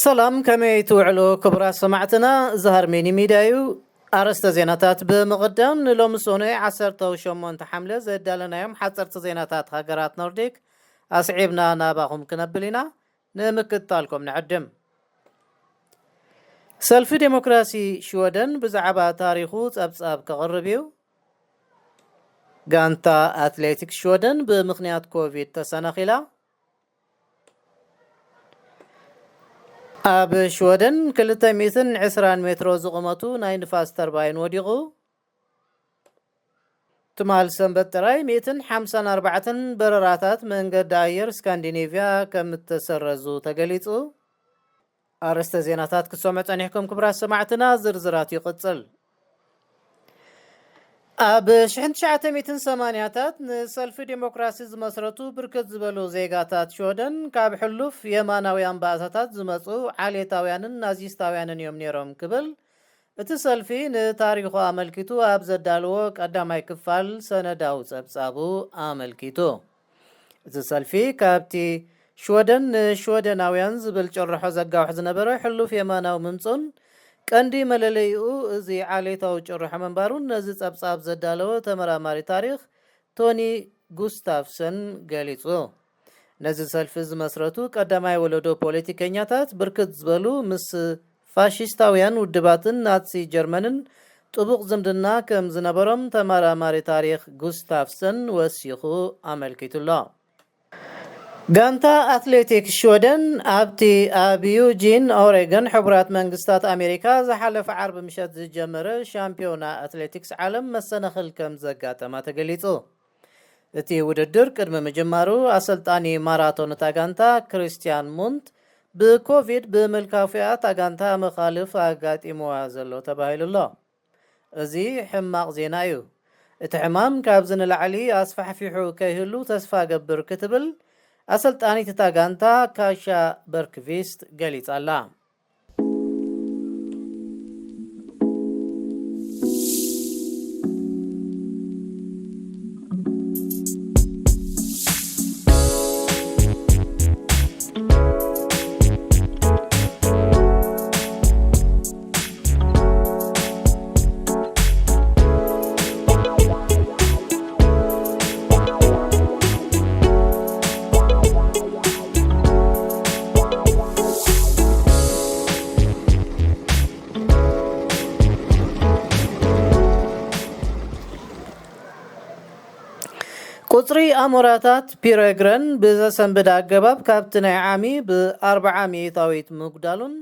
ሰላም፣ ከመይ ትውዕሉ ክቡራት ሰማዕትና? እዚ ሃርሜኒ ሚድያ እዩ። ኣርእስተ ዜናታት ብምቕዳም፣ ንሎሚ ሰኑይ ዓሰርተ ሸሞንተ ሓምለ ዘዳለናዮም ሓፀርቲ ዜናታት ሃገራት ኖርዲክ ኣስዒብና ናባኹም ክነብል ኢና። ንምክትታልኩም ንዕድም። ሰልፊ ዴሞክራሲ ሽወደን ብዛዕባ ታሪኹ ጸብጻብ ከቕርብ እዩ። ጋንታ ኣትሌቲክስ ሽወደን ብምኽንያት ኮቪድ ተሰናኺላ። ኣብ ሽወደን ክልተ ሚእትን ዕስራን ሜትሮ ዝቑመቱ ናይ ንፋስ ተርባይን ወዲቑ። ትማል ሰንበት ጥራይ ሚእትን ሓምሳን ኣርባዕተን በረራታት መንገዲ ኣየር ስካንዲኔቭያ ከም እተሰረዙ ተገሊጹ። ኣርእስተ ዜናታት ክትሰምዑ ጸኒሕኩም ክቡራት ሰማዕትና፣ ዝርዝራት ይቕጽል። ኣብ ሽሕን ትሽዓተ ሚእትን ሰማንያታት ንሰልፊ ዴሞክራሲ ዝመስረቱ ብርክት ዝበሉ ዜጋታት ሽወደን ካብ ሕሉፍ የማናውያን ባእታታት ዝመጹ ዓሌታውያንን ናዚስታውያንን እዮም ነይሮም ክብል እቲ ሰልፊ ንታሪኹ ኣመልኪቱ ኣብ ዘዳለዎ ቀዳማይ ክፋል ሰነዳዊ ጸብጻቡ ኣመልኪቱ። እቲ ሰልፊ ካብቲ ሽወደን ንሽወደናውያን ዝብል ጭርሖ ዘጋውሕ ዝነበረ ሕሉፍ የማናዊ ምምጽኡን ቀንዲ መለለይኡ እዚ ዓሌታዊ ጭርሖ ምንባሩን ነዚ ጸብጻብ ዘዳለወ ተመራማሪ ታሪኽ ቶኒ ጉስታፍሰን ገሊጹ። ነዚ ሰልፊ ዝመስረቱ ቀዳማይ ወለዶ ፖለቲከኛታት ብርክት ዝበሉ ምስ ፋሽስታውያን ውድባትን ናዚ ጀርመንን ጥቡቕ ዝምድና ከም ዝነበሮም ተመራማሪ ታሪኽ ጉስታፍሰን ወሲኹ ኣመልኪቱ ኣሎ። ጋንታ ኣትሌቲክስ ሽወደን ኣብቲ ኣብ ዩጂን ኦሬገን ሕቡራት መንግስታት ኣሜሪካ ዝሓለፈ ዓርቢ ምሸት ዝጀመረ ሻምፒዮና ኣትሌቲክስ ዓለም መሰናኽል ከም ዘጋጠማ ተገሊጹ። እቲ ውድድር ቅድሚ ምጅማሩ ኣሰልጣኒ ማራቶን እታ ጋንታ ክሪስትያን ሙንት ብኮቪድ ብምልካፉ እያ እታ ጋንታ መኻልፍ ኣጋጢምዋ ዘሎ ተባሂሉ ኣሎ። እዚ ሕማቕ ዜና እዩ። እቲ ሕማም ካብዚ ንላዕሊ ኣስፋሕፊሑ ከይህሉ ተስፋ ገብር ክትብል ኣሰልጣኒት እታ ጋንታ ካሻ በርክቪስት ገሊጻ ኣላ። ቁጽሪ ኣሞራታት ፒረግረን ብዘሰንብድ ኣገባብ ካብቲ ናይ ዓሚ ብኣርብዓ ሚእታዊት ምጉዳሉን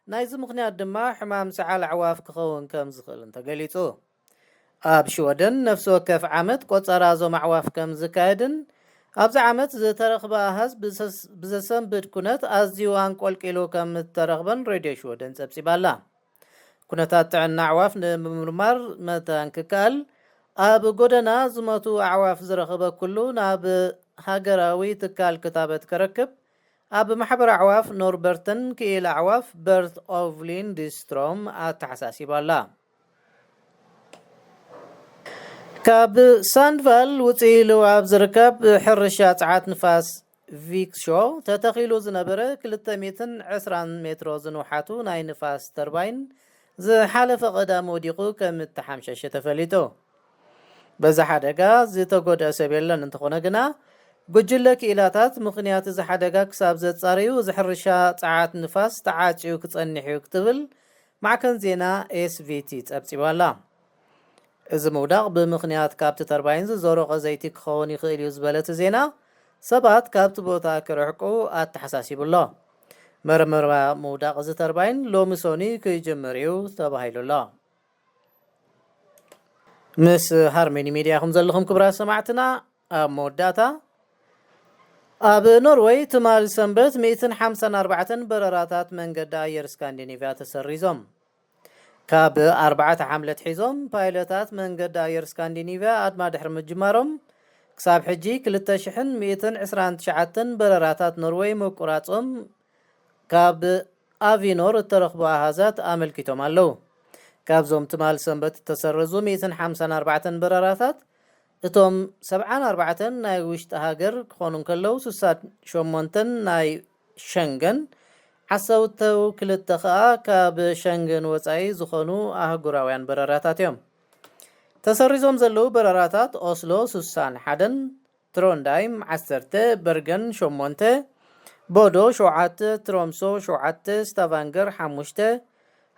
ናይዚ ምኽንያት ድማ ሕማም ሰዓል ኣዕዋፍ ክኸውን ከም ዝኽእልን ተገሊጹ። ኣብ ሽወደን ነፍሲ ወከፍ ዓመት ቆጸራ እዞም ኣዕዋፍ ከም ዝካየድን ኣብዚ ዓመት ዝተረኽበ ኣሃዝ ብዘስ-፣ ብዘሰንብድ ኩነት ኣዝዩ ኣንቆልቂሉ ከም እተረኽበን ሬድዮ ሽወደን ጸብጺባ ኣላ። ኩነታት ጥዕና ኣዕዋፍ ንምምርማር መታን ክከኣል፣ ኣብ ጎደና ዝሞቱ ኣዕዋፍ ዝረኸበ ኩሉ ናብ ሃገራዊ ትካል ክታበት ከረክብ፣ ኣብ ማሕበር ኣዕዋፍ ኖርበርትን ክኢላ ኣዕዋፍ በርት ኦቭ ሊንድስትሮም ኣተሓሳሲባ ኣላ። ካብ ሳንድቫል ውፅእ ኢሉ ኣብ ዝርከብ ሕርሻ ፀዓት ንፋስ ቪክሾ ተተኺሉ ዝነበረ ክልተ ሚእትን ዕስራን ሜትሮ ዝንውሓቱ ናይ ንፋስ ተርባይን ዝሓለፈ ቀዳም ወዲቑ ከም እተሓምሸሸ ተፈሊጡ። በዚ ሓደጋ ዝተጎድአ ሰብ የለን። እንተኾነ ግና፣ ጉጅለ ክኢላታት ምኽንያት እዚ ሓደጋ ክሳብ ዘጻርዩ፣ እዚ ሕርሻ ጸዓት ንፋስ ተዓጽዩ ክጸንሕ እዩ ክትብል ማዕከን ዜና ኤስቪቲ ጸብጺባ ኣላ። እዚ ምውዳቕ ብምኽንያት ካብቲ ተርባይን ዝዞረቐ ዘይቲ ክኸውን ይኽእል እዩ ዝበለ እቲ ዜና፣ ሰባት ካብቲ ቦታ ክርሕቁ ኣተሓሳሲቡ ኣሎ። መርመራ ምውዳቕ እዚ ተርባይን ሎሚ ሰኑይ ክጅምር እዩ ተባሂሉ ኣሎ። ምስ ሃርሜኒ ሚድያ ኢኹም ዘለኹም ክቡራት ሰማዕትና። ኣብ መወዳእታ፣ ኣብ ኖርወይ ትማል ሰንበት ሚእትን ሓምሳን ኣርባዕተን በረራታት መንገዲ ኣየር ስካንዲኔቭያ ተሰሪዞም። ካብ ኣርባዕተ ሓምለ ኣትሒዞም ፓይለታት መንገዲ ኣየር ስካንዲኔቭያ ኣድማ ድሕሪ ምጅማሮም፣ ክሳብ ሕጂ ክልተ ሽሕን ሚእትን ዕስራን ትሽዓተን በረራታት ኖርወይ ምቁራጾም ካብ ኣቪኖር እተረኽቡ ኣሃዛት ኣመልኪቶም ኣለዉ። ካብዞም ትማል ሰንበት እተሰረዙ ሚእትን ሓምሳን ኣርባዕተን በረራታት፣ እቶም ሰብዓን ኣርባዕተን ናይ ውሽጢ ሃገር ክኾኑ እንከለዉ፣ ስሳን ሸሞንተን ናይ ሸንገን፣ ሓሰውተው ክልተ ከኣ ካብ ሸንገን ወጻኢ ዝኾኑ ኣህጉራውያን በረራታት እዮም። ተሰሪዞም ዘለዉ በረራታት ኦስሎ ስሳን ሓደን፣ ትሮንዳይም ዓሰርተ፣ በርገን ሸሞንተ፣ ቦዶ ሸውዓተ፣ ትሮምሶ ሸውዓተ፣ ስታቫንገር ሓሙሽተ፣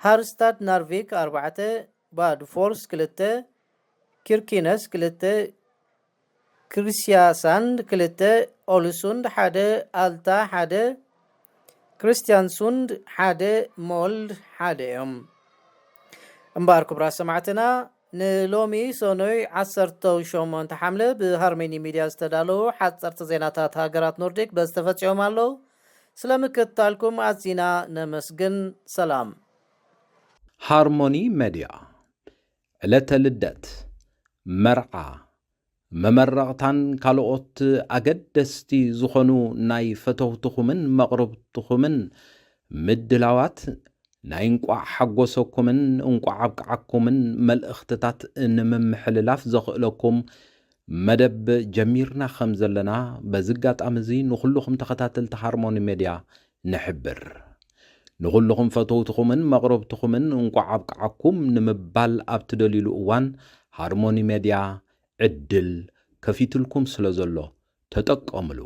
ሃርስታድ ናርቪክ ኣርባዕተ፣ ባድፎርስ ክልተ፣ ኪርኪነስ ክልተ፣ ክሪስቲያሳንድ ክልተ፣ ኦልሱንድ ሓደ፣ ኣልታ ሓደ፣ ክሪስቲያንሱንድ ሓደ፣ ሞልድ ሓደ እዮም። እምበኣር ክቡራት ሰማዕትና፣ ንሎሚ ሰኖይ ዓሰርተ ሸሞንተ ሓምለ ብሃርመኒ ሚድያ ዝተዳለዉ ሓጸርቲ ዜናታት ሃገራት ኖርዲክ በዚ ተፈጺሞም ኣለዉ። ስለ ምክትታልኩም ኣዚና ነመስግን። ሰላም። ሃርሞኒ ሜድያ፣ ዕለተ ልደት፣ መርዓ፣ መመረቕታን ካልኦት ኣገደስቲ ዝኾኑ ናይ ፈተውትኹምን መቕርብትኹምን ምድላዋት ናይ እንቋዕ ሓጎሰኩምን እንቋዕ ኣብቅዓኩምን መልእኽትታት ንምምሕልላፍ ዘኽእለኩም መደብ ጀሚርና ከም ዘለና በዚ ኣጋጣሚ እዚ ንኹልኹም ተኸታተልቲ ሃርሞኒ ሜድያ ንሕብር። ንኹልኹም ፈተውትኹምን መቕረብትኹምን እንቋዕ ኣብቅዓኩም ንምባል ኣብ ትደልዩሉ እዋን ሃርሞኒ ሜድያ ዕድል ከፊትልኩም ስለ ዘሎ ተጠቀምሉ።